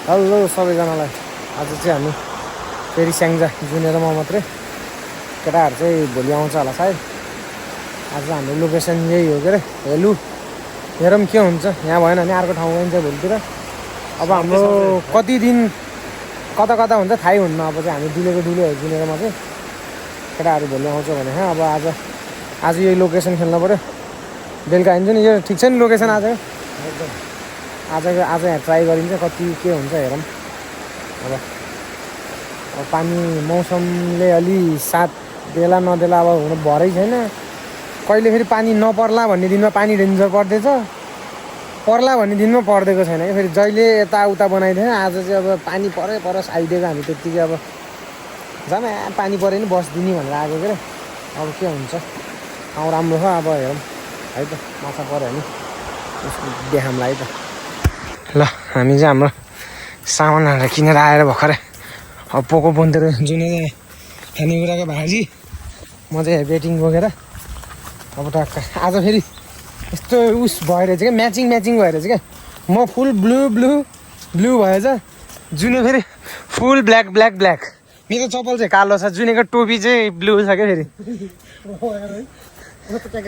Hello सबैजनालाई। आज चाहिँ हामी फेरि स्याङ्जा जुनेर म मात्रै, केटाहरू चाहिँ भोलि आउँछ होला सायद। आज हाम्रो लोकेसन यही हो के अरे हेलु। हेरौँ के हुन्छ, यहाँ भएन भने अर्को ठाउँ गइन्छ भोलितिर। अब हाम्रो कति दिन कता कता हुन्छ थाहै हुन्न। अब चाहिँ हामी डुलेको डुले हो जुनेरमा चाहिँ। केटाहरू भोलि आउँछ भने अब आज यही लोकेसन खेल्नु पऱ्यो। बेलुका हिँड्छु नि, यो ठिक छ नि लोकेसन आज आज यहाँ ट्राई गरिन्छ कति के हुन्छ हेरौँ। अब पानी मौसमले अलि साथ देला नदेला अब हुनु भरै छैन। कहिले फेरि पानी नपर्ला भन्ने दिनमा पानी डेन्जर पर्दैछ, पर्ला भन्ने दिनमा पर्देको छैन क्या। फेरि जहिले यताउता बनाइदिएन। आज चाहिँ अब पानी परोस् आइदिएको हामी त्यत्तिकै अब जामा पानी पऱ्यो नि बस्दिने भनेर आएको के अरे। अब के हुन्छ ठाउँ राम्रो छ अब हेरौँ है त। माछा पऱ्यो भने त्यसको देखाउँला है त। ल हामी चाहिँ हाम्रो सामानहरू किनेर आएर भर्खरै अब पोको बन्देर जुनै खानेकुराको भाजी म चाहिँ बेटिङ बोकेर अब टक्क आज फेरि यस्तो उस भएर चाहिँ क्या म्याचिङ भएर चाहिँ क्या। म फुल ब्लू भएछ, जुने फेरि फुल ब्ल्याक। मेरो चप्पल चाहिँ कालो छ, जुनेको टोपी चाहिँ ब्लू छ क्या। फेरि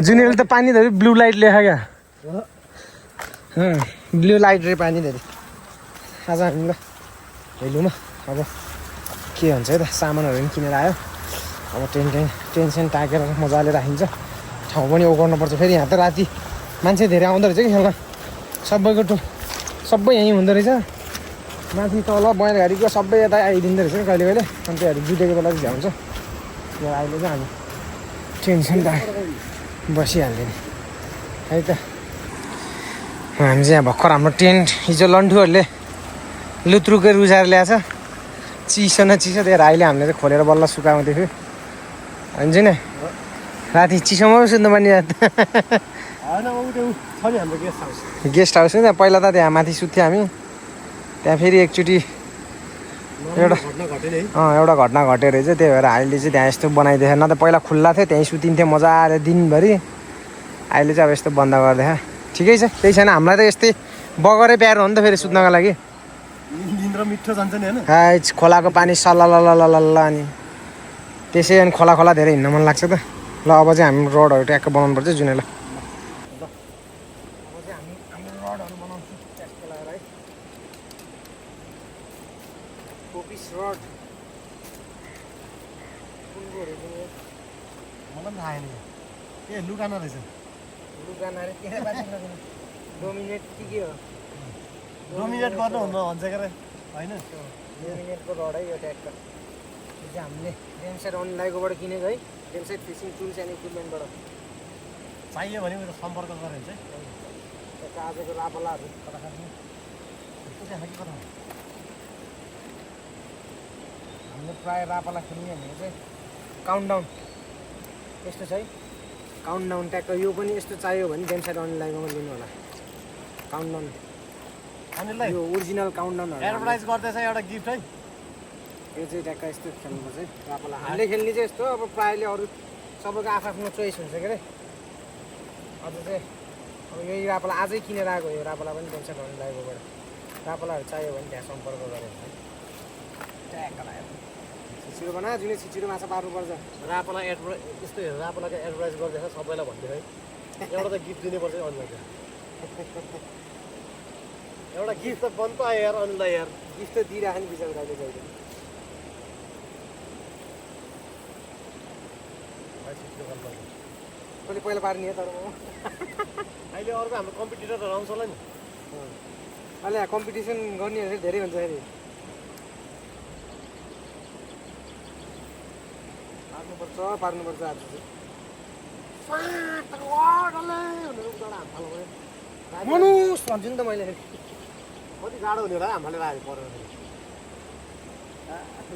जुनेले त पानी धरि ब्लू लाइट लेखा क्या, ब्लू लाइट रे पानी धेरै। आज हामी ल हेलौँ अब के हुन्छ है त। सामानहरू पनि किनेर आयो। अब टेन्सन टाकेर मजाले राखिन्छ। ठाउँ पनि ओगर्नुपर्छ। फेरि यहाँ त राति मान्छे धेरै आउँदो रहेछ कि खेल्न। सबै यहीँ हुँदो रहेछ। माथि तल बैलगाडीको सबै यता आइदिँदो रहेछ कहिले अनि त्योहरू जुटेको बेला चाहिँ भ्याउँछ। अहिले चाहिँ हामी टेन्सन टाकेर बसिहाल्यो नि है त। हामी चाहिँ यहाँ भर्खर हाम्रो टेन्ट हिजो लन्ठुहरूले लुत्रुकै रुजाएर ल्याएछ। चिसो त्यही अहिले हामीले चाहिँ खोलेर बल्ल सुकाउँदै थियो हुन्छ नि। राति चिसोमा पो सुत्नु पर्ने गेस्ट हाउस नि त। पहिला त त्यहाँ माथि सुत्थ्यो हामी। त्यहाँ फेरि एकचोटि एउटा घटना घटेको रहेछ। त्यही भएर अहिले चाहिँ त्यहाँ यस्तो बनाइदिएछ। न त पहिला खुल्ला थियो, त्यहीँ सुतिन्थ्यो मजाले दिनभरि। अहिले चाहिँ अब यस्तो बन्द गरिदिएछ। ठिकै छ, केही छैन। हामीलाई त यस्तै बगरै प्यारो हो नि त फेरि सुत्नको लागि। मिठो जान्छ नि होइन। खोलाको पानी सल्ल अनि त्यसै अनि खोला धेरै हिँड्न मन लाग्छ त। ल अब चाहिँ हामी रोडहरू ट्याक्क बनाउनु पर्छ जुनेलाई। अब चाहिँ हामी रोडहरू बनाउँछौँ ट्याक्क लगाएर है। कोपिस रोड कुनको रहेछ मलाई पनि थाहा छैन। ए लुगाना रहेछ। लुगाना रे के डोमिनेट के हो? डोमिनेट गर्नु भन्छ के अरे होइन। डोमिनेटको रड है यो ट्याक्क। यो चाहिँ हामीले डेन्साइड अनलाइकोबाट किनेको है। डेन्साइड फिसिङ टुल्स एन्ड इक्विपमेन्टबाट चाहियो भने मेरो सम्पर्क गऱ्यो भने चाहिँ त्यहाँ आजको रापलाहरू कता खानु हामीले प्रायः रापला खेल्ने भनेको चाहिँ काउन्टडाउन यस्तो छ है। काउन्टडाउन ट्याक्क यो पनि यस्तो चाहियो भने डेन्साइड अनलाइकोमा लिनु होला। काउन्टडाउन यो ओरिजिनल काउन्टडाउनहरू एडभर्टाइज गर्दैछ एउटा गिफ्ट है। यो चाहिँ ट्याक्क यस्तो खेल्नुपर्छ है रापला। हामीले खेल्ने चाहिँ यस्तो। अब प्रायःले अरू सबैको आफ्नो चोइस हुन्छ के अरे। अझ चाहिँ अब यही रापला आजै किनेर आएको। यो रापला पनि डेन्साइड अनलाइकोबाट। रापलाहरू चाहियो भने त्यहाँ सम्पर्क गऱ्यो भने ट्याक्क लाग्यो। छिटो बना जुनै छिटो माछा पार्नुपर्छ। रापला यस्तो हेरेर रापलाको एडभर्टाइज गर्दैछ सबैलाई भन्दै है। एउटा त गिफ्ट दिनुपर्छ अरूलाई। एउटा गिफ्ट त बन्द आयो यार अरूलाई यार। गिफ्ट त दिइराख्यो नि बिचरा अहिले जहिले। कसले पहिला पार्ने हो तर अहिले अर्को हाम्रो कम्पिटिटरहरू आउँछ होला नि। अहिले कम्पिटिसन गर्नेहरू धेरै हुन्छ फेरि। पार्नुपर्छ आज चाहिँ मनुस भन्छु नि त मैले। कति गाह्रो हुने होला हामफालेर आयो परेर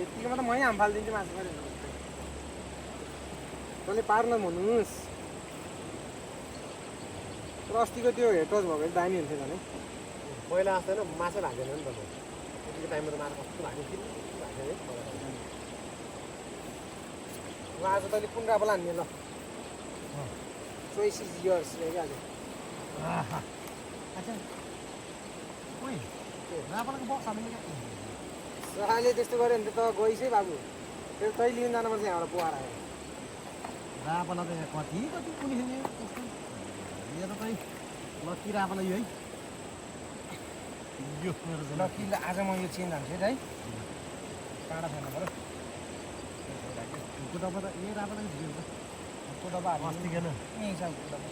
यतिकोमा त मै हाम फालिदिन्छु माछा पऱ्यो तैँले पार्न भन्नुहोस्। तर अस्तिको त्यो हेडटच भएको चाहिँ दामी हुन्थ्यो झन् है। पहिला जस्तो होइन माछा भाग्दैन नि त। त्यतिको टाइममा त माछा कस्तो भाग्यो कि भाग्यो है। ल आज तैँले कुन रापला हान्ने? ल चोइस इज योर्स क्या आज। अच्छा रापालाको बक्स हाल्नु सरकारले त्यस्तो गर्यो भने त गइसै बाबु फेरि तै लिन जानुपर्छ यहाँबाट पोहार आयो रापाला त यहाँ कति कुनी खेल्ने यो त खै लक्की रापाला यो है यो मेरो ल कि आज म यो चेन्ज हाल्छु है काँडा छैन पऱ्यो डब्बा त यही रापाला नि त को डब्बा अस्ति किन यहीँ छ को डब्बा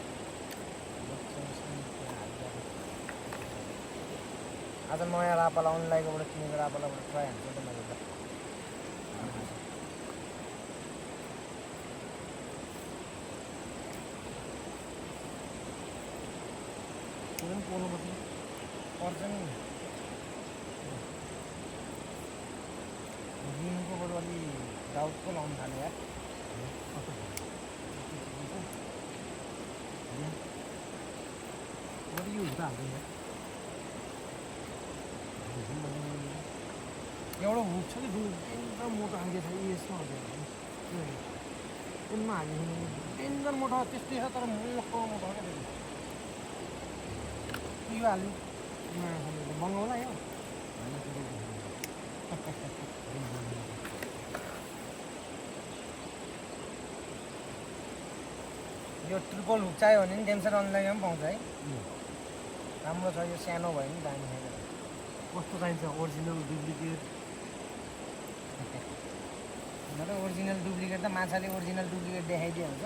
आज नयाँ रापाला अनलाइनबाट किनेको रापालाबाट ट्राई हान्छ त मैले त पर्छ नि दिनुकोबाट अलि डाउट पो लाउनु थाल्यो यार यो हुन्छ हाल्दैन एउटा हुक छ कि डेन्जर मोटो हाल्दै छ यसमा त्यसमा हाल्ने डेन्जर मोटो त्यस्तै छ तर मोटो मोटो क्या त्यो यो हाल्नु मगाउला यो यो ट्रिपल हुक चाहियो भने नि डेम्सर अनलाइनमा पनि पाउँछ है राम्रो छ यो सानो भयो नि दामी छैन कस्तो चाहिन्छ ओरिजिनल डुप्लिकेट ओरिजिनल डुप्लिकेट त माछाले ओरिजिनल डुप्लिकेट देखाइदियो हुन्छ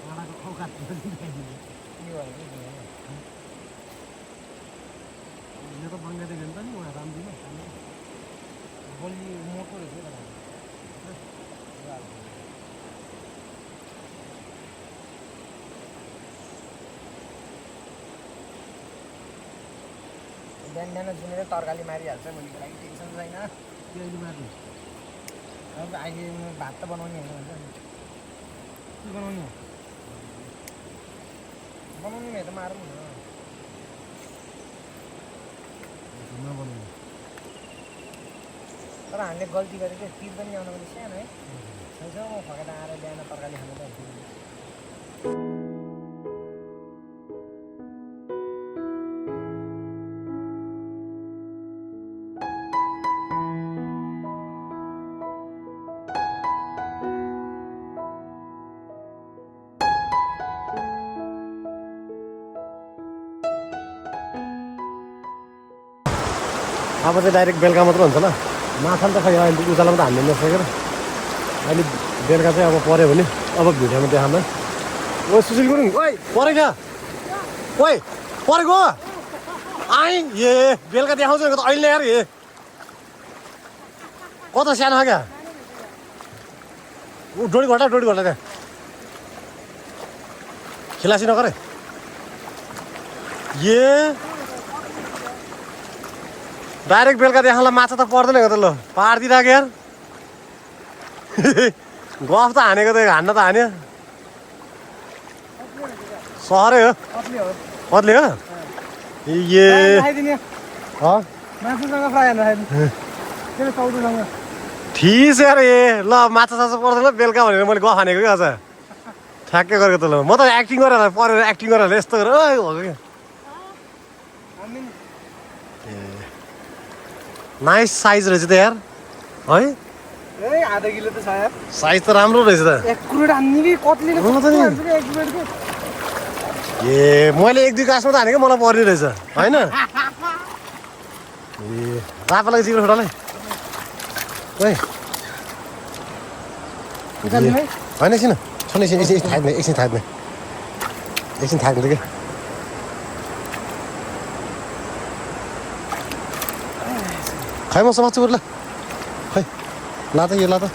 काँडाको औकात यो भयो कि यो त बङ्गादेखि नि त नि उहाँ रामदिन बलि मोटो रहेछ बिहान बिहान जुनेर तरकारी मारिहाल्छ भोलिको लागि टेन्सन छैन त्यो अहिले मार्नु अब अहिले भात त बनाउने होइन भन्छ नि के बनाउने हो बनाउने भए त मारौँ न नबनाउनु तर हामीले गल्ती गरेको तिर पनि ल्याउनु पनि सानो है छेउछेउमा फकेर आएर बिहान तरकारी खानु त अब चाहिँ डाइरेक्ट बेलुका मात्र हुन्छ ल माछा त खै अहिले उजालामा त हान्नु नसकेर अहिले बेलुका चाहिँ अब पऱ्यो भने अब भिडियोमा देखाउन ओ सुशील गुरुङ ओइ पऱ्यो क्या ओइ परेको आइ ए बेलुका देखाउँछ त अहिले यार ए कता सानो छ क्या ऊ डोडी घटा त्यहाँ खिलासी नगरे ए डाइरेक्ट बेलुका देखाउँला माछा त पर्दैन त ल पारिदिइराख्यो यार गफ त हानेको त हान्न त हान्यो सहरै हो कत्ले हो ए ठिस यार ए ल माछा साछा पर्दैन बेलुका भनेर मैले गफ हानेको क्या अझ ठ्याक्कै गरेको त ल म त एक्टिङ गरेर परेर एक्टिङ गरेर यस्तो गरेर भएको क्या नाइस साइज रहेछ त यार है आधा किलो त छ यार साइज त राम्रो रहेछ त एक क्रुड हान्ने कि कत्ले ए मैले एक दुई कासमा त हानेको मलाई पर्ने रहेछ होइन ए रापालाई चिक्रो छोटालाई ओइ होइन एकछिन छन् एकछिन थाक्ने क्या खै म समात्छु बरु ल खै ला त यो ला त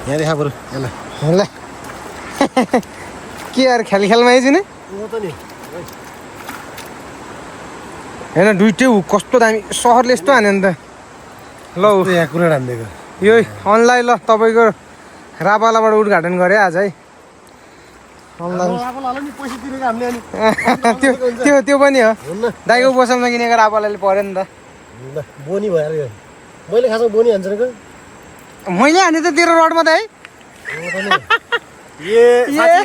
यहाँ देखा बरु यसलाई ल के यार खेलमा आइज नि त नि होइन दुइटै हुक कस्तो दामी सहरले यस्तो हान्यो नि त ल यहाँ कुरा हानिदिएको यो अनलाइन ल तपाईँको रापालाबाट उद्घाटन गरेँ आज है त्यो पनि हो दाइको पोसाममा किनेको रापालाले पऱ्यो नि त बोनी भएर यो मैले खासमा बोनी हान्छ नि मैले हाने त तेरो रडमा त है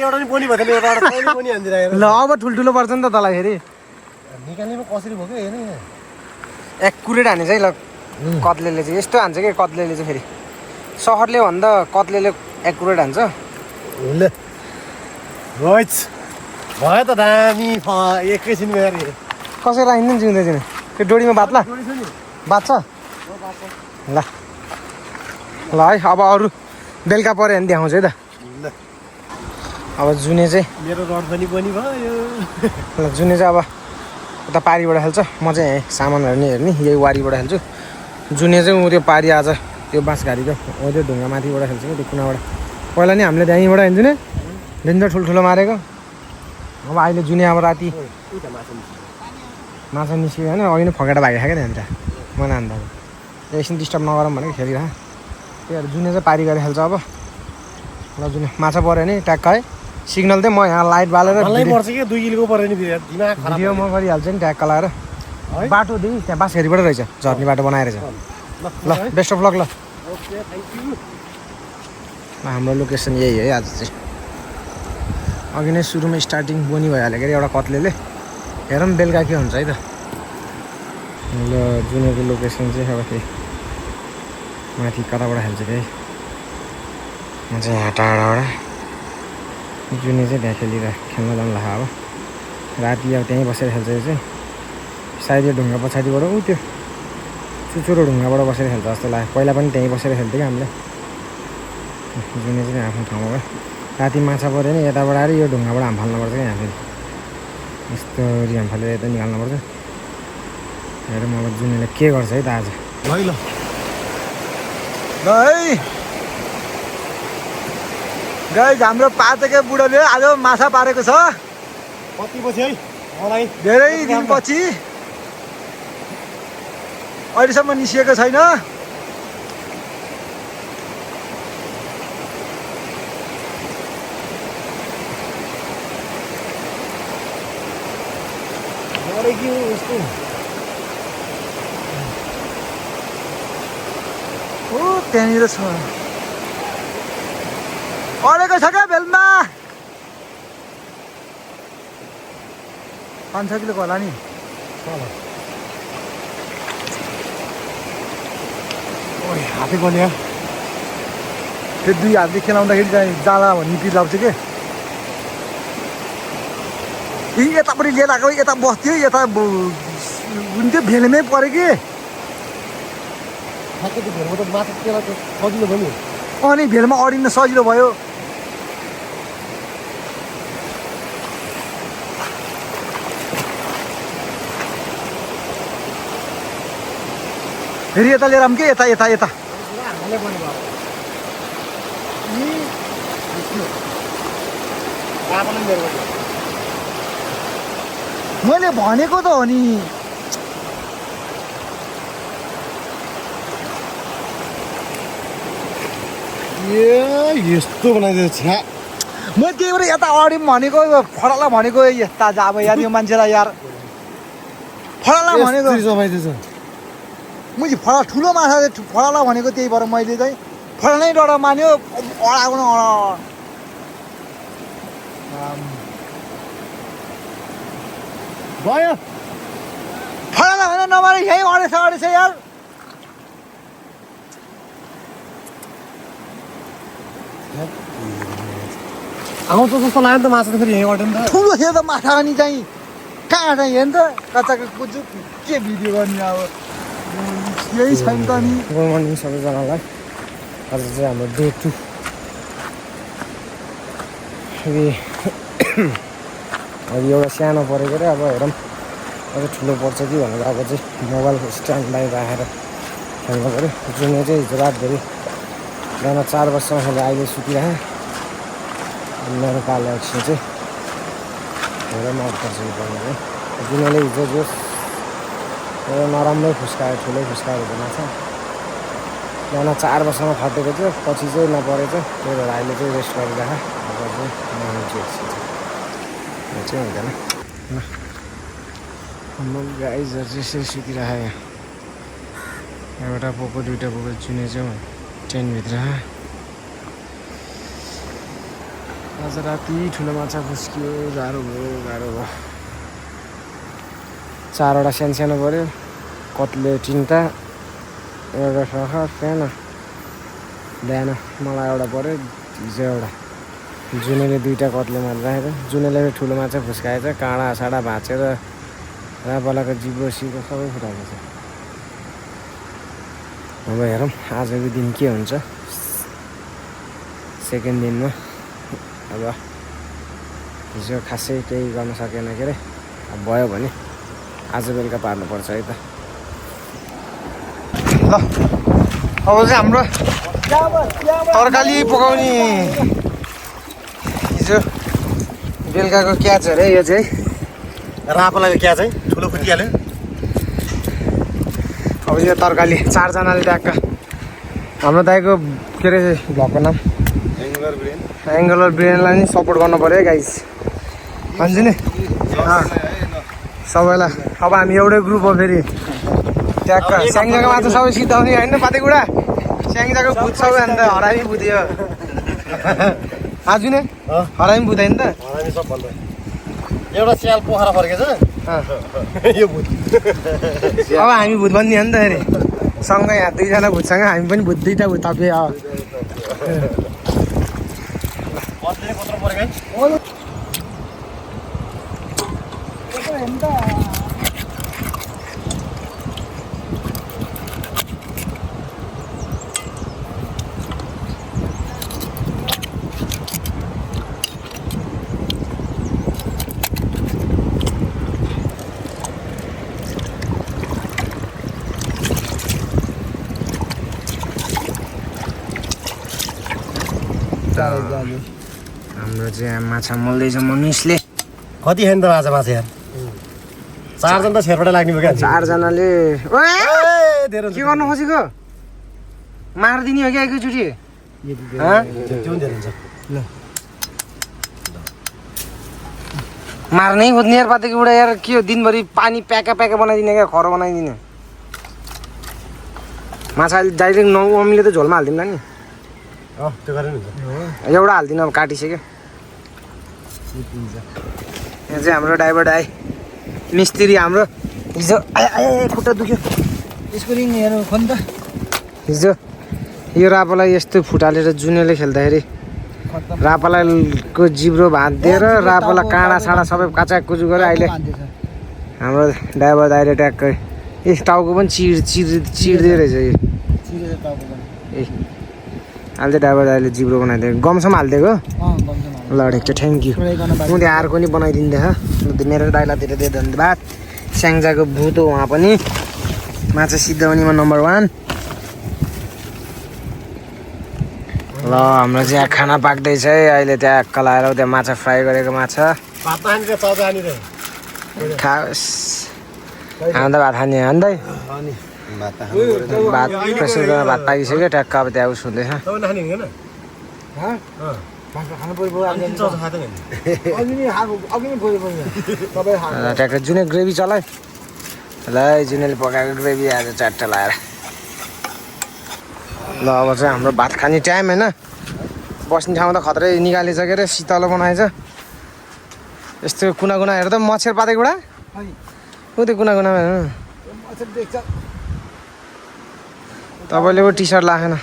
एउटा नि बोनी भयो ल अब ठुल्ठुलो पर्छ नि त तँलाई फेरि निकाल्नेमा कसरी भयो क्या हेर्नु एकुरेट हाने चाहिँ ल कत्लेले चाहिँ यस्तो हान्छ कि कत्लेले चाहिँ फेरि सहरले भन्दा कत्लेले एकुरेट हान्छ ल रोइच भयो त दामी एकैछिन गएर कसरी राखिन्छ नि जिउँदै जिउँ त्यो डोरीमा बात्ला बाँच्छ ल ल है अब अरू बेलुका पऱ्यो भने देखाउँछ है त अब जुने चाहिँ मेरो रडधनी पनि भयो ल जुने चाहिँ अब उता पारीबाट खेल्छ म चाहिँ यहीँ सामानहरू नि हेर्ने यही वारीबाट खेल्छु जुने चाहिँ ऊ त्यो पारी आज त्यो बाँसघारीको हो त्यो ढुङ्गा माथिबाट खेल्छ कि त्यो कुनाबाट पहिला नि हामीले त्यहीँबाट हिँड्छु नि डेन्जर ठुल्ठुलो मारेको अब अहिले जुने अब राति माछा निस्क्यो होइन अघि नै फकेर भागिखायो क्या त्यहाँनिर मलाई अन्त एकछिन डिस्टर्ब नगरौँ भनेको खेलिरह त्यही जुने चाहिँ पारी गरेर खेल्छ अब ल जुने माछा पऱ्यो भने ट्याक्क है सिग्नल चाहिँ म यहाँ लाइट बालेर पर्छ कि 2 किलोको पऱ्यो नि दिमाग खराब भिडियो म गरिहाल्छु नि ट्याक्क लगाएर बाटोदेखि त्यहाँ बाँसघारीबाट रहेछ झर्ने बाटो बनाएर चाहिँ ल बेस्ट अफ लक ल ओके थ्याङ्क यू हाम्रो लोकेसन यही है आज चाहिँ अघि नै सुरुमा स्टार्टिङ बोनी भइहाल्यो के एउटा कत्लेले हेरौँ बेलुका के हुन्छ है त ल जुनेको लोकेसन चाहिँ अब त्यही माथि कताबाट खेल्छ त्यही म चाहिँ यहाँ टाढाबाट जुने चाहिँ त्यहाँ खेल्न जानु लाग्यो अब राति अब त्यहीँ बसेर खेल्छ यो चाहिँ सायद यो ढुङ्गा पछाडिबाट ऊ त्यो चुचुरो ढुङ्गाबाट बसेर खेल्छ जस्तो लाग्यो पहिला पनि त्यहीँ बसेर खेल्थ्यो क्या हामीले जुने चाहिँ आफ्नो ठाउँमा गयो राति माछा पऱ्यो नि यताबाट आएर यो ढुङ्गाबाट हाम फाल्नुपर्छ क्या यहाँ फेरि यस्तो हाम फालेर यता निकाल्नुपर्छ हेरौँ अब जुनेले के गर्छ है त आज ल है गाइस हाम्रो पातेकै बुढोले आज माछा पारेको छ कति पछि है मलाई धेरै दिनपछि अहिलेसम्म निस्किएको छैन ओ त्यहाँनिर छ अडेको छ क्या बेलमा 5-6 किलोको होला नि हातै गल्यो त्यो 2 हातले खेलाउँदाखेरि चाहिँ जाला भन्ने पिर लाग्छ के यी यतापट्टि लिएर आएको यता बस्थ्यो यता हुन्थ्यो भेलमै पऱ्यो कि माछा सजिलो भयो नि अनि भेलमा अडिन सजिलो भयो फेरि यता लिएर आऊँ के यता यता यता मैले भनेको त हो नि यस्तो बनाइदिएको छ मैले त्यही भएर यता अडिम भनेको फडाला भनेको यस्ता जा अब यार यो मान्छेलाई यार फडाला भनेको मैले फडा ठुलो माछा फडाला भनेको त्यही भएर मैले चाहिँ फडा नै डर मान्यो अडाउन भयो फडाला भने नमारे यहीँ अडेछ यार आउँछ जस्तो लाग्यो नि त माछा त फेरि यहीँ अट्यो नि त ठुलो थियो त माछा अनि चाहिँ कहाँ चाहिँ हेर्नु त कच्चाको कुचु के भिडियो गर्ने अब यही छैन त नि गुड मर्निङ सबैजनालाई आज चाहिँ हाम्रो डे 2 अब एउटा सानो परेको रे अब हेरौँ अझ ठुलो पर्छ कि भनेर अब चाहिँ मोबाइलको स्ट्यान्ड बाई राखेर खेल्नु पऱ्यो जुने चाहिँ हिजो रातभरि बिहान 4 बजीसम्म खेलेर अहिले सुतिराखेँ मेरो पालो एकछिन चाहिँ धेरै माउट पर्छ कि पर्ने है जुनेले हिजो जोस एउटा नराम्रै फुस्कायो ठुलै फुस्कायो हिजो माछा बिहान 4 बजीसम्म खटेको थियो पछि चाहिँ नपरेछ त्यही भएर अहिले चाहिँ रेस्ट गरिराखेँ अब चाहिँ नहुन्छु एकछिन चाहिँ चाहिँ हुँदैन ल हाम्रो गाइजहरू चाहिँ यसरी सुतिराखेँ यहाँ एउटा पोको 2टा पोको जुने चाहिँ ट्रेनभित्र आज राति ठुलो माछा फुस्कियो गाह्रो भयो 4वटा सानो सानो पऱ्यो कत्ले तिनवटा एउटा सखा सानो बिहान मलाई एउटा पऱ्यो हिजो एउटा जुनेले 2टा कत्ले मारिराखेको जुनेले ठुलो माछा फुस्काएछ काँडा साँडा भाँचेर रापलाको जिब्रो सिब्रो सबै फुटाएको छ अब हेरौँ आजको दिन के हुन्छ सेकेन्ड दिनमा अब हिजो खासै केही गर्न सकेन के अरे अब भयो भने आज बेलुका पार्नुपर्छ है त ल अब चाहिँ हाम्रो तरकारी पकाउने हिजो बेलुकाको क्याच अरे यो चाहिँ रापलाको क्या चाहिँ ठुलो फुटिहाल्यो अब यो तरकारी 4जनाले ट्याक्क हाम्रो दाइको के अरे भएको नाम एङ्गलर ब्रेनलाई नि सपोर्ट गर्नु पऱ्यो है गाइस भन्छु नि सबैलाई अब हामी एउटै ग्रुप हो फेरि ट्याक्क स्याङ्जाको माछा सबै सिद्धाउने होइन पातेकुडा स्याङ्जाको भुत सबै अन्त हरामी बुझ्यो आज नै हरामी बुझ्दैन त हरामी सबभन्दा एउटा स्याल पोखरा फर्केछ यो भुत अब हामी भुत बन्ने हो नि त फेरि सँगै यहाँ 2जना भुतसँग हामी पनि भुत 2टा भुत थपे अब कत्रो परेको है हाम्रो चाहिँ माछा मोल्दैछ मनिषले कति खायो नि त माछा यार 4 जना त छेरपटा लाग्ने भयो क्या 4जनाले धेरै के गर्नु खोजेको मारिदिने हो क्या एकैचोटि त्यो पनि धेरै हुन्छ ल मार्नै खोज्ने यार पातेको एउटा यार के हो दिनभरि पानी प्याका प्याका बनाइदिने क्या खरो बनाइदिने माछा अहिले डाइरेक्ट मम्मीले त झोलमा हालिदिउँला नि त्यो गरेर हुन्छ एउटा हालिदिनु अब काटिसक्यो यहाँ चाहिँ हाम्रो ड्राइभर दाइ मिस्त्री हाम्रो हिजो खुट्टा दुख्यो यसको रिङ हेर्नु खोइ त हिजो यो रापालाई यस्तो फुटालेर जुनेले खेल्दाखेरि रापालाईको जिब्रो भाँचिदिएर रापालाई काँडा साँडा सबै काचा कुचु गरेर अहिले हाम्रो ड्राइभर दाइले ट्याक्कै टाउको पनि चिर्दै रहेछ यो ए अहिले चाहिँ ड्राइभर दाइले जिब्रो बनाइदिएको गमसम्म हालिदिएको ल ठिक छ थ्याङ्क यू म त्यहाँ अर्को नि बनाइदिँदैछ मेरो दाइलातिर दिए धन्यवाद स्याङ्जाको भुत हो उहाँ पनि माछा सिद्धाउनेमा नम्बर 1 ल हाम्रो चाहिँ खाना पाक्दैछ है अहिले त्यहाँ कलाएर त्यहाँ माछा फ्राई गरेको माछा खाओस् हामी त भात खाने हो नि त भात प्रेसर गरेर भात पाकिसक्यो ट्याक्क अब त्यहाँ उस हुँदैछ ट्याक्क जुनै ग्रेभी चलायो ल जुनेले पकाएको ग्रेभी आज चारवटा लाएर ल अब चाहिँ हाम्रो भात खाने टाइम होइन बस्ने ठाउँ त खत्रै निकालेछ के अरे शीतलो बनाएछ यस्तो कुना कुना हेर त मच्छर पातेको एउटा ऊ त्यो कुना कुनामा हेर्नु तपाईँले पो टी सर्ट लाखेन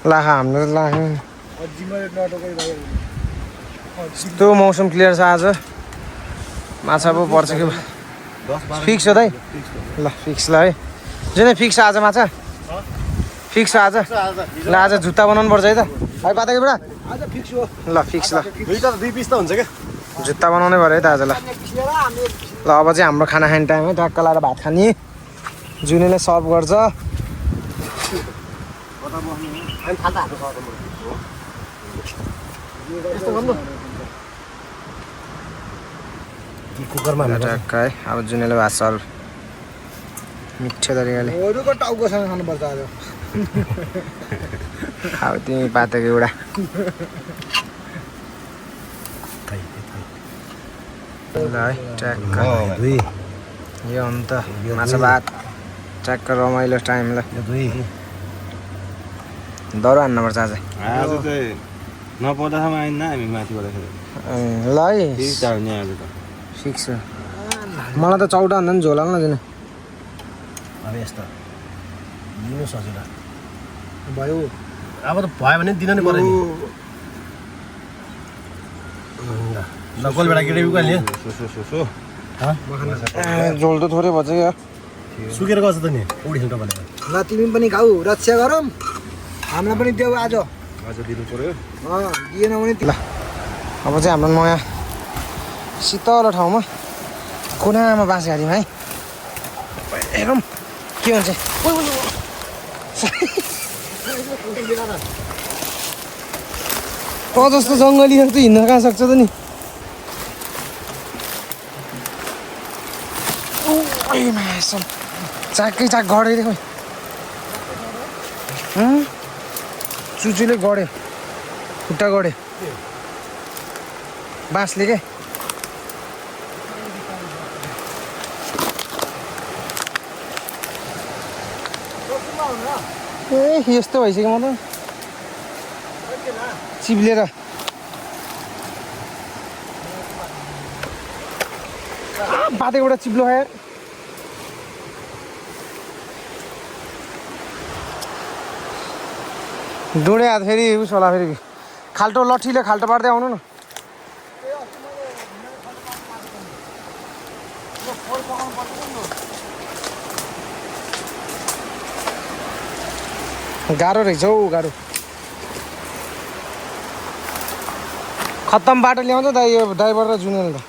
लाखा हाम्रो त लाखेन यस्तो मौसम क्लियर छ आज माछा पो पर्छ कि फिक्स हो दाइ ल फिक्स ल है जुनै फिक्स आज माछा फिक्स आज ल आज जुत्ता बनाउनु पर्छ है त है पातेको बुढा ल फिक्स ल 2 पिस त हुन्छ क्या जुत्ता बनाउनै पऱ्यो है त आज ल ल अब चाहिँ हाम्रो खाना खाने टाइम है ट्याक्क लाएर भात खाने जुनेले सर्भ गर्छ कुकरमा ट्याक्क है अब जुनेले भात सर्भ मिठो तरिकाले टाउकोसँग खानुपर्छ आज अब तिमी पातेको एउटा ल है ट्याक्क यो अन्त माछा भात ट्याक्क रमाइलो टाइम ल दरो हान्नुपर्छ आज आज चाहिँ नपर्दासम्म आइन हामी माथिबाट ल है फिक्स आज त फिक्स हो मलाई त 14 भन्दा पनि झोला न जुन अब यस्तो लिनु सजिलो भयो अब त भयो भने दिन नै पर्यो नि ल गोलबेडा केटी उकाल्ने झोल त थोरै भएछ क्या सुकेर गएको छ त नि उडिखेल तपाईँले ल तिमी पनि खाऊ रक्षा गरौँ हामीलाई पनि देऊ आज आज दिनु पर्यो दिएन भने ल अब चाहिँ हाम्रो नयाँ शीतल ठाउँमा कुनामा बाँस गाडीमा है हेरौँ के भन्छ त जस्तो जङ्गलीहरू त हिँड्न कहाँ सक्छ त नि चाकै चाक गढे रे खोइ चुचुले गढ्यो खुट्टा गढ्यो बाँसले के ए यस्तो भइसक्यो म त चिप्लेर बाटोबाट चिप्लो खायो डुँडे हात फेरि उस होला फेरि खाल्टो लट्ठीले खाल्टो पार्दै आउनु न गाह्रो रहेछ हौ गाह्रो खत्तम बाटो ल्याउँछ दाइ यो ड्राइभर र जुनियर त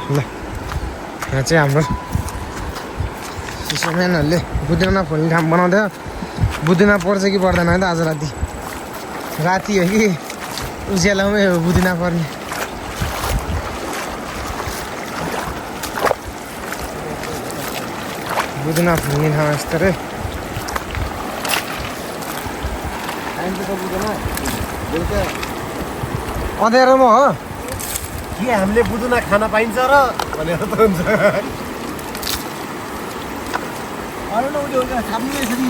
ल यहाँ चाहिँ हाम्रो सिसोम्यानहरूले बुद्धिना फोल्ने ठाउँ बनाउँदै बुद्धिना पर्छ कि पर्दैन है त आज राति राति हो कि उज्यालोमै हो बुद्धिना पर्ने बुद्धिना फोल्ने ठाउँ यस्तो रे अँध्यारोमा हो के हामीले बुदुना खान पाइन्छ र भनेर त हुन्छ अरू न उसले छाप्नु रहेछ नि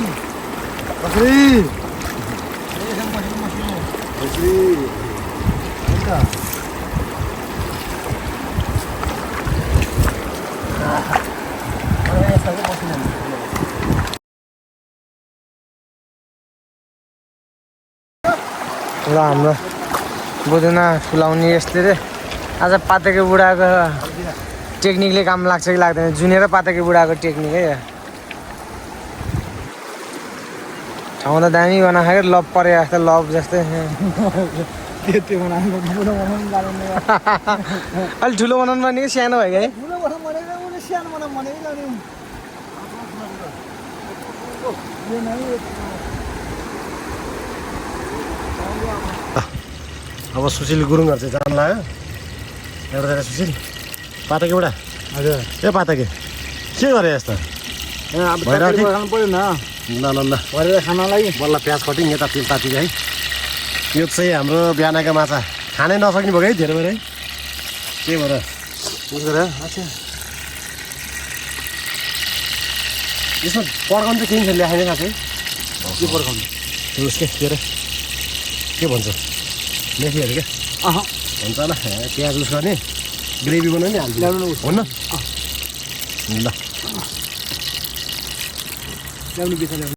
ल हाम्रो बुदुना फुलाउने यस्तै रे आज पातेको बुढाको टेक्निकले काम लाग्छ कि लाग्दैन जुनेर पातेको बुढाको टेक्निक है ठाउँ त दामी बनाएको लभ परे जस्तो लभ जस्तै त्यो बनाउनु अलि ठुलो बनाउनु पर्ने कि सानो भयो है अब सुशील गुरुङहरू चाहिँ जान लाग्यो एउटा सुशील पाताके बुढा हजुर ए पाताके के गरे यस्तो खानु पर्यो न ल ल ल भरेर खानलाई बल्ल प्याज कटिङ यता तिल तातिको है यो चाहिँ हाम्रो बिहानको माछा खानै नसक्ने भयो है धेरै बेर है के भएर उसो गरे अच्छा यसमा पड्काउनु चाहिँ केही छ ल्याखाने खाएको के पर्खाउनु उसके के अरे के भन्छ मेथीहरू क्या हुन्छ ल प्याज उस गर्ने ग्रेभी बनाउने हाल्नु हुन्न ल ल्याउनु बेचा ल्याउनु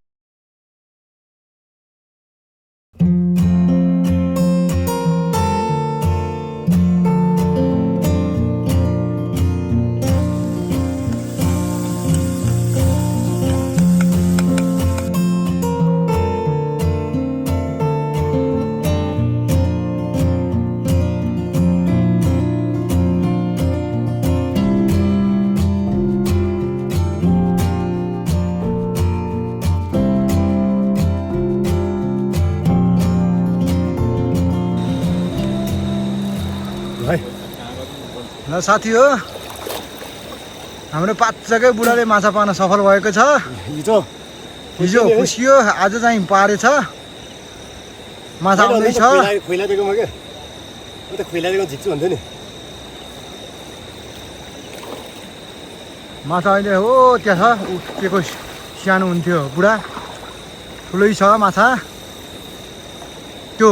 ल साथी हो हाम्रो 5 जग्गै बुढाले माछा पाउन सफल भएको छ हिजो हिजो खुसियो आज चाहिँ पारेछ माछा आउँदैछ खुइलाइदिएको म क्या म त खुइलाइदिएको झिक्छु भन्थ्यो नि माछा अहिले हो त्यहाँ छ के को सानो हुन्थ्यो बुढा ठुलै छ माछा त्यो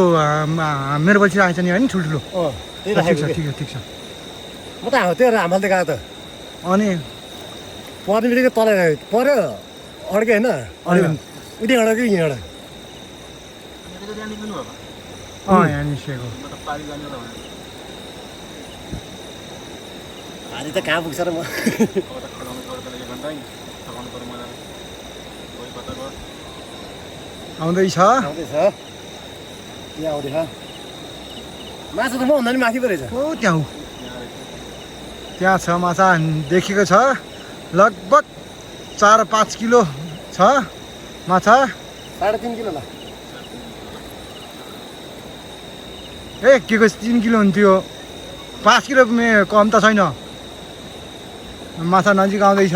मेरो पछि राखेको छ नि होइन ठुल्ठुलो त्यही ठिक राखेको छ कि। ठिक छ म त त्यो हामले गएको त अनि पर्ने बित्तिकै तल पर्यो अड्क्यो होइन उति अड्क्यो कि यहाँबाट यहाँ निस्केको आज त कहाँ पुग्छ र म आउँदैछ आउँदैछ के आउँदैछ माछा त म भन्दा नि माथि पो रहेछ ओ त्यहाँ छ माछा देखेको छ लगभग 4-5 किलो छ माछा 3.5 किलो ल ए के को 3 किलो हुन्थ्यो 5 किलो कम त छैन माछा नजिक आउँदैछ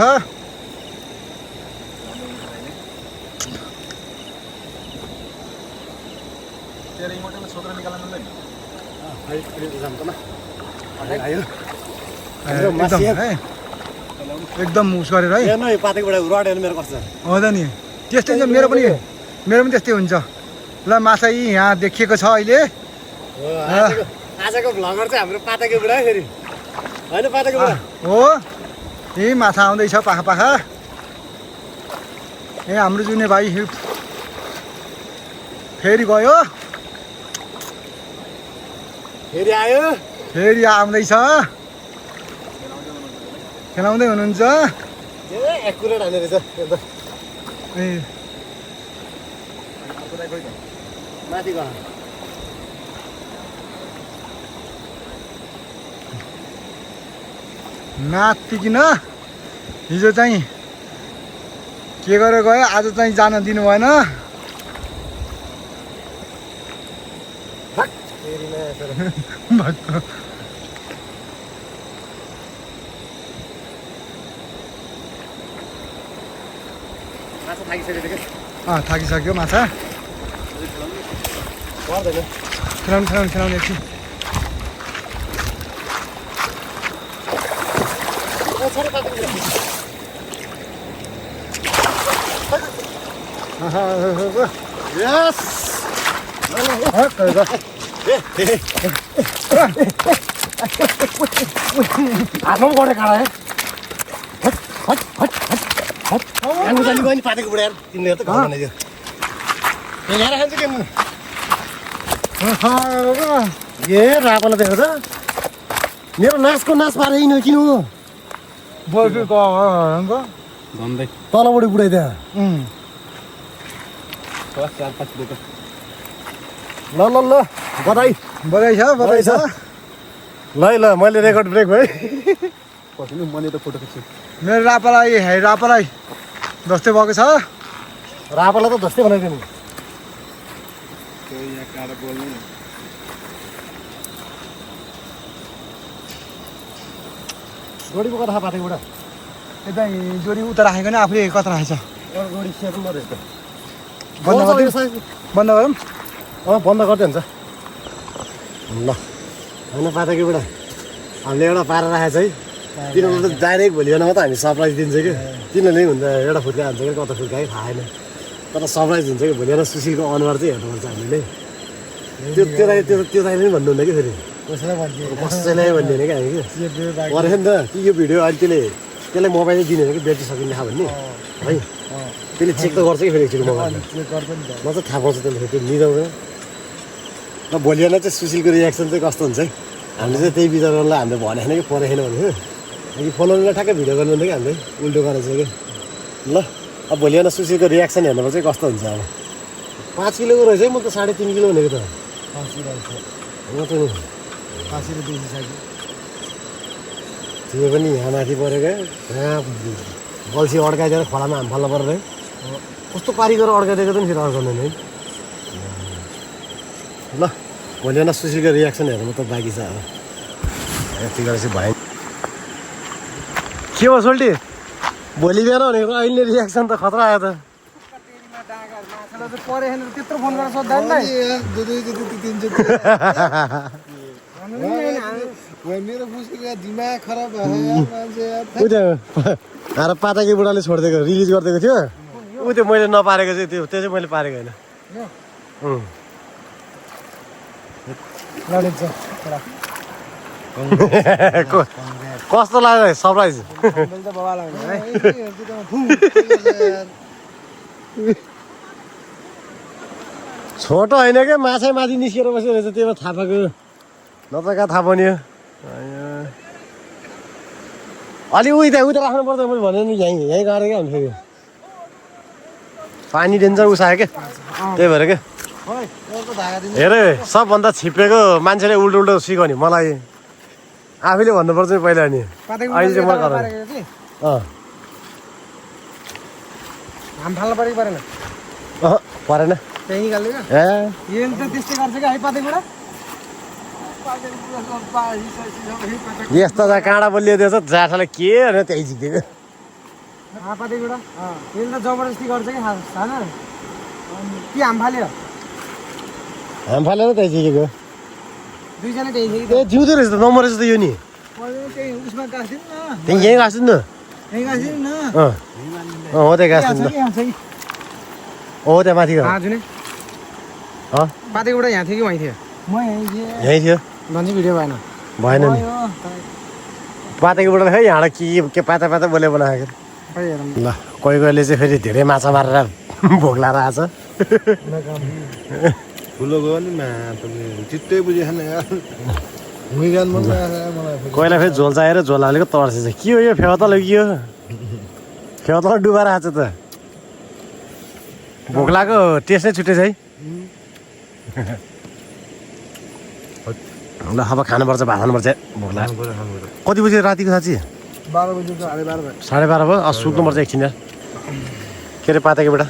एकदम उस गरेर है पातेकोबाट रड मेरो कस्तो हो त नि त्यस्तै छ मेरो पनि त्यस्तै हुन्छ ल माछा यी यहाँ देखिएको छ अहिले आजको भ्लगर चाहिँ हाम्रो पातेको बुढा फेरि होइन पातेको बुढा हो यही माछा आउँदैछ पाखा पाखा ए हाम्रो जुने भाइ फेरि गयो फेरि आयो फेरि आउँदैछ खेलाउँदै हुनुहुन्छ एकुरेट हाने रहेछ ए माथि गयो नातिकिन हिजो चाहिँ के गरेर गयो आज चाहिँ जान दिनु भएन भक्क माछा थाकिसकेको क्या थाकिसक्यो माछा पर्दैन खेलाउने एकछिन यस आफ्नो पनि गरेको है जाली गयो नि पातेको बुढा तिमीले त घर बनाइदियो ल्याएर खान्छ के ए रापालाई देखेको छ मेरो नाचको नाच पारे किन बोल्कीको भन्दै तलबाट बुढाइ त्यहाँ ल ल ल बधाई बधाई छ ल ल मैले रेकर्ड ब्रेक भएँ मैले त फोटो खिच्छु मेरो रापालाई जस्तै भएको छ रापालाई त जस्तै बनाइदियो नि यहाँ कहाँ बोल्नु जोडीको कथा पातेको बुढा यता जोडी उता राखेको नि आफूले कता राखेछ जोडी सेप रहेछ बन्द गरिदिउँ बन्द गरौँ बन्द गर्दै हुन्छ ल होइन पातेको बुढा हामीले एउटा पारा राखेको छ है तिनीहरू त डाइरेक्ट भोलि बेलामा त हामी सरप्राइज दिन्छ कि तिनीहरूले हुन्छ एउटा फुर्का हान्छ कि कता फुर्का है थाहा छैन तर सरप्राइज हुन्छ कि भोलि बेला सुशीलको अनुहार चाहिँ हेर्नुपर्छ हामीले त्यो दाइले पनि भन्नुहुन्न कि फेरि कसैलाई भन्दैन कि हामी कि पऱ्यो नि त कि यो भिडियो अहिले त्यसलाई मोबाइलै दिने कि ब्याट्री सकिने भन्ने है त्यसले चेक त गर्छ कि फेरि एकचोटि मोबाइल म चाहिँ थाहा पाउँछ त्यसले त्यो मिलाउँदैन र भोलि बेला चाहिँ सुशीलको रियाक्सन चाहिँ कस्तो हुन्छ है हामीले चाहिँ त्यही विचारलाई हामीले भनेको छैन कि परेको छैन भने कि फलोवरलाई ठ्याक्कै भिडियो गर्नु कि हामीले उल्टो गरेको छ कि ल अब भोलि बेला सुशीलको रियाक्सन हेर्नु चाहिँ कस्तो हुन्छ अब 5 किलोको रहेछ है म त 3.5 किलो भनेको त म त नि तिमी पनि यहाँ माथि परेको यहाँ बल्छी अड्काइदिएर खोलामा हाम फाल्नु परेर कस्तो पारी गरेर अड्काइदिएको त नि फेरि अड्काउँदैन है ल भोलि बेला सुशीलको रियाक्सन हेर्नु त बाँकी छ अब यति गरेर चाहिँ भयो के भयो सोल्टी भोलि बिहान भनेको अहिले रियाक्सन त खतरा आयो त केटा चाहिँ परे छैन त्यत्रो फोन गरेर सोद्धा नि मेरो पुस्तिको दिमाग खराब भयो मान्छे उ त्यो आएर पाताकी बुढाले छोडिदिएको रिलिज गरिदिएको थियो उ त्यो मैले नपारेको चाहिँ त्यो चाहिँ मैले पारेको होइन लडिन्छ कस्तो लाग्यो सरप्राइज मैले त बवाल हुन्छ है छोटो होइन क्या माछा माथि निस्केर बस्यो रहेछ त्यसमा थाहा पाएको नत्र कहाँ थाहा पाउने अलि उता राख्नु पर्छ मैले भने नि यहीँ गरेँ क्या फेरि पानी डेन्जर उसायो क्या त्यही भएर क्या हेरे सबभन्दा छिपेको मान्छेले उल्टो उल्टो सिक्यो नि मलाई आफैले भन्नुपर्छ नि पहिला नि अहिले चाहिँ म गरेँ हाम फाल्नु परेको परेन परेन त्यही निकाल्यो क्या ए यो त त्यस्तै गर्छ क्या है पातेबाट यस्तो त काँडा बलियो दिएछ जाठाले के होइन त्यही झिक्दिएको पातेबाट यसले त जबरजस्ती गर्छ कि खान कि हाम फाल्यो हाम फालेर त्यही झिकेको दुईजना त्यही थियो कि ए जिउँदो रहेछ त नम्बर रहेछ त यो नि त्यही उसमा गाँसिदिनु न त्यही यहीँ गाँच्छु नि यहीँ गाँसिदिनु न हो त्यहाँ गाँच्छु नि हो त्यहाँ माथि जुनै पातेबाट यहाँ थियो कि वहीँ थियो म यहीँ थियो भन्छ भिडियो भएन भएन नि पातेकोबाट खै यहाँबाट के पाता पाता बोले बनाएको ल कोही कोहीले चाहिँ फेरि धेरै माछा मारेर भोग लाएर आएछ ठुलो गयो नि चित्तै बुझेन कोहीलाई फेरि झोल चाहिएर झोल हालेको तर्सेछ के हो यो फेवातल हो कि यो फेवातल डुबाएर आएको त भोक लागेको टेस्ट नै छुट्टै छ है ल अब खानुपर्छ भात खानुपर्छ भोक लाग्यो कति बजी रातिको साँच्ची 12 बजी 12:30 भयो 12:30 भयो सुत्नुपर्छ एकछिन यार के अरे पाताकोबाट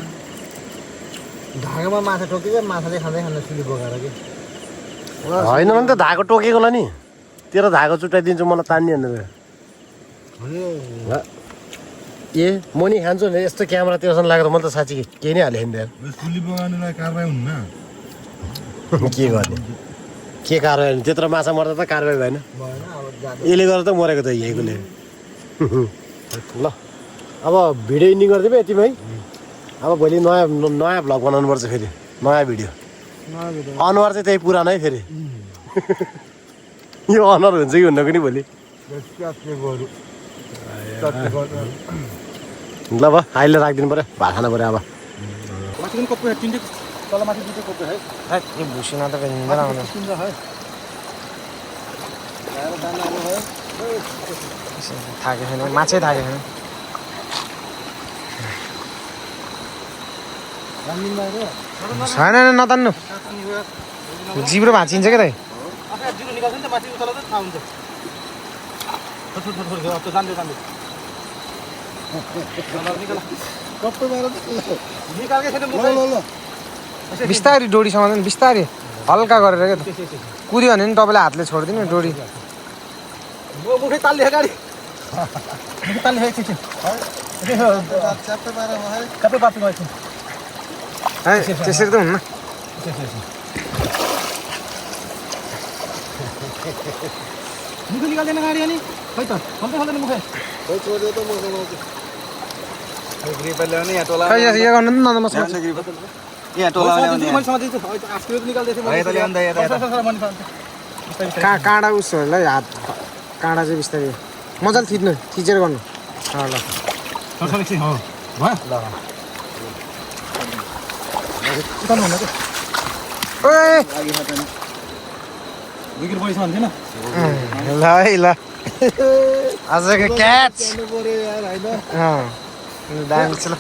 धागोमा माछा टोकेको माछाले खाँदै खाँदै सुली बोकाएर कि होइन भने त धागो टोकेको होला नि तेरो धागो चुटाइदिन्छु मलाई तान्ने भनेर ए म नि खान्छु नि यस्तो क्यामेरा त्योसँग लागेर म त साँच्ची केही नै हालेँ नि सुली बगाउनुलाई कारबाही हुन्न के गर्ने के कारवाही त्यत्रो माछा मर्दा त कारवाही भएन यसले गर्दा त मरेको त यहीँकोले ल अब भिडियो इन्डिङ गरिदिउँ यतिमै अब भोलि नयाँ भ्लग बनाउनुपर्छ फेरि नयाँ भिडियो अनुहार चाहिँ त्यही पुरानो है फेरि यो अनुहार हुन्छ कि हुन्न पनि भोलि ल अब अहिले राखिदिनु पऱ्यो भात खानु पऱ्यो अब भुसीमा त भेनिँदैन आउनु थाकेको छैन माछै थाकेको छैन छैन नतान्नु जिब्रो भाँचिन्छ क्या बिस्तारी डोरी समाउँदैन बिस्तारी हल्का गरेर क्या कुद्यो भने नि तपाईँले हातले छोडिदिनु डोरी त्यसरी त हुन्न मुखै निकाल्दैन गाडी अनि खै त खाँदैन मुखै यो गर्नु नि नदमा काँडा उसहरूलाई हात काँडा चाहिँ बिस्तारै मजाले थिच्नु थिचेर गर्नु ल है ल आजको क्याच दामी छ ल